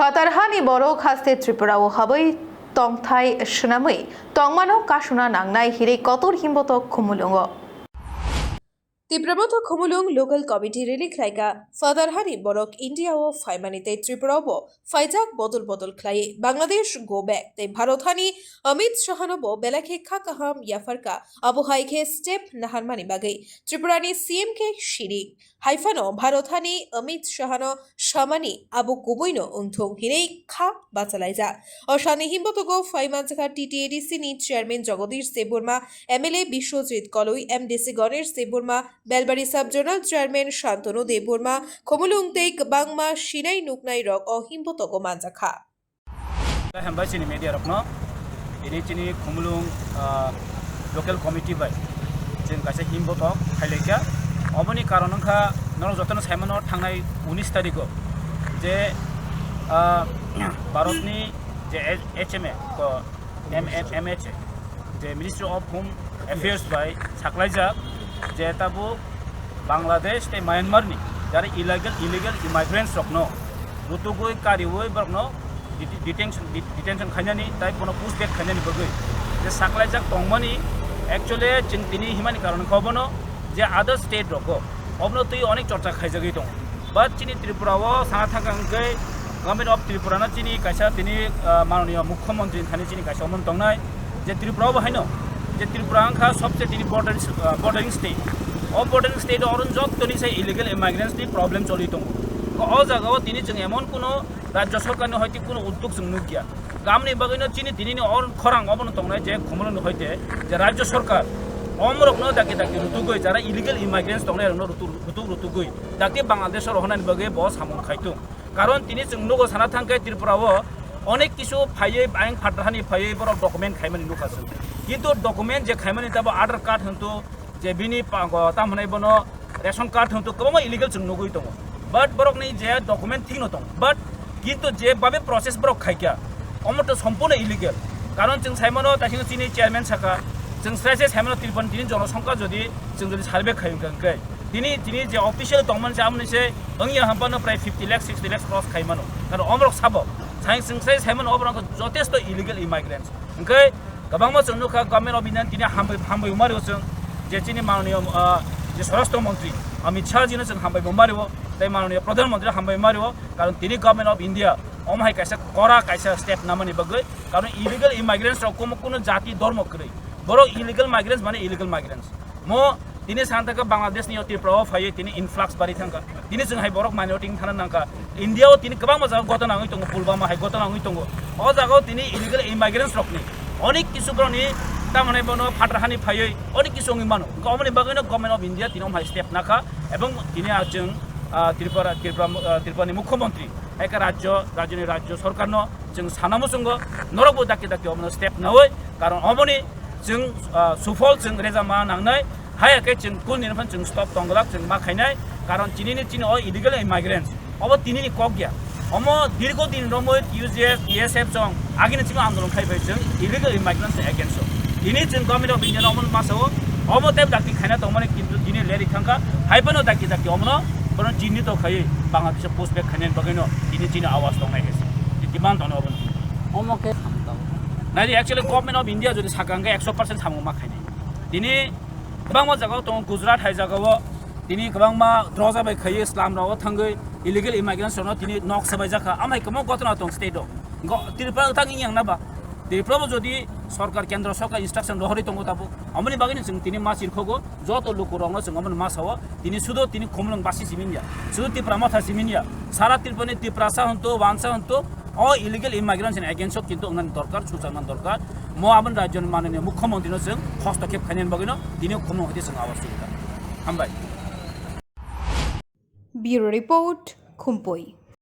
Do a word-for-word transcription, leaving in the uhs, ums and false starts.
Phatarhani borok haste Tripura o habwi tongthai swnamwi tongmano kasuna nangnai hinwi kotor himbotok Khumulwngo. Tiprabotho Khumulwng Local Committee release khlaika, Phatarhani borok India o phaimani tei Tripura o bo phaijak bodol bodol khlai Bangladesh go back tei Bharat hani Amit Shah no bo belai khe kha kaham yapharka, abo hai khe step naharmani bagwi Tripura ni C M khe siring. Hai phano Bharat hani Amit Shah no samani abo kubui no wngthung hinwi kha bachalaijak. O sani himbotogo phai manjakha T T A D C ni chairman Jagadish Debbarma, M L A Biswajit Koloi, M D C Ganesh Debbarma, Belbari Sub Zonal Chairman Shantanu Debbarma, Khumulwng tei kwbangma sinai nuknai rok o himbotogo manjakha. Hambai chini media rokno. Ini chini Khumulwng, ah, local committee bai chwng kaisa himbotok khailaikha. Oboni karon wngkha norok jotono saimano thangnai unis tarikgo je, ah, Bharatni je H M A ko M M M H A, je Ministry of Home Affairs bai saklaijak je tabuk Bangladesh tei Myanmar ni jara illegal, illegal immigrants rokno rutugwi kariwi borokno det-, detention, det-, detention khainani tai bono push back khainani bagwi je saklaijak tongmani actually chwng tini himani karon khe obono je other state rogo obono twi onek chorcha khaijagwi tongo. But chini Tripura o sana thangkha hwnkhe Government of Tripura no chini kaisa tini, ah, mananiya Mukhyamantri thani chini kaisa omon tongnai je Tripura o bo haino je Tripura wngkha sobse tini bordering, ah, bordering state. O bordering state o oro jottoni se illegal immigrants ni problem choli tongo. O jaga o tini chwng emon kuno rajya sarkar ni hoite kuno uddog chwng nukya. Gamni bagwino chini tinini or khorang obono tongnai je Khumulwng ni hoite je rajya sarkar omorokno daki daki rutugwi jara illegal immigrants tongnai rokno rutu-, rutuk rutugwi daki Bangladesh o rohornani bagwi bo samung khaitung. Karon tini chwng nugo sana thangkhe Tripura o onek kisu phaiwi ayang phatar hani phaiwi borok document khaimani nukha chwng. Kintu document je khaimani tabo Aadhaar card hwntu je bini pa-, go-, tam hwnai bono ration card hwntu kwbangma illegal chwng nugwi tongo. But borokni je document thikno tongo. But kintu je babe process borok khaikha, omo to sompurno illegal. Karon chwng saimano taisino chini chairman saka, chwng srai srai saimano Tripura ni tini jonosongkha jodi chwng jodi survey khai wngkha hwnkhe, tini, tini je official tongmani se amoni se wngya hampano prai fifty lakh, sixty lakh cross khaimano. Karon omorok sabo, sai chwng srai saimano oborok jotesto illegal immigrants. Hwnkhe kwbangma chwng nukha Government of India tini hambai, hambai umario chwng je chini mananiya, ah, je Swarashtra Mantri Amit Shah jino chwng hambai bo mario, tei mananiya Pradhan Mantri hambai mario, karon tini Government of India omo hai kaisa kora kaisa step namani bagwi, karon illegal immigrants rok kumo kuno jati dhormo kwrwi. Borok illegal migrants mane illegal migrants. Mo tini san thangkha Bangladesh ni o Tripura o phaiwi tini influx bari thangkha. Tini chwng hai borok minority wng thana nangkha. India o tini kwbangma jaga gotona wngwi tongo, Pulwama hai gotona wngwi tongo. O jaga o tini illegal immigrants rokni onek kisu borokni tamani bono phatar hani phaiwi onek kisu wngwi mano. Wngkha omoni bagwino Government of India tini omo hai step nakha ebong tini a chwng, ah, Tripura, Tripura, ah, Tripura ni Mukhyamantri hai khe rajyo, rajyoni rajyo sorkarno chwng sana muchungo norokbo dakti dakti omono step nawi, karon omoni chwng, ah, sufol chwng rejama nangnai, haya khe chwng kul nini phan chwng stop tongglak chwng ma khainai, karon chini ni chini o illegal immigrants obo tini ni kok ya, omo dirgo din romwi T U J S, B S F chwng agini chini andolon khai bai chwng illegal immigrants ni against o. Tini chwng Government of India no omo ma sao, omo tei dakti khaina tongmani kintu tini leri thangkha, hai phano dakti dakti omono bono chini to khaiwi Bangladesh o push back khainani bagwino tini chini awas tongnai hai se. Demand tongo obo. Omo khe Nai di, actually, Government of India jodi saka hwnkhe ekso percent samung ma khainai. Tini kwbangma jagao tongo, Gujarat hai jagao tini kwbangma droja bai khaiwi slum rogo thangwi illegal immigrants rokno tini nok sabai jakha. Amhai kwbangma gotona tong state o. Go-, Tripura wngthang wngya na ba? Tripura bo jodi sorkar, kendro sorkar instruction rohorwi tongo tabuk. Amoni bagwino chwng tini ma chirkhogo, joto lukurokno chwng amoni ma sao. Tini sudo tini Khumulwng basi simi ya, sudo Tipra Motha simi ya. Sara Tripura ni Tiprasa honto, Wansa honto, o illegal immigrants ni against o kintu wngnani dorkar, sujaknani dorkar. Mo aboni rajyoni mananiya Mukhyamantri no chwng hostokhep khainani bagwino tini Khumulwng hoite chwng awas tubukha. Hambai. Bureau Report, Khumpui.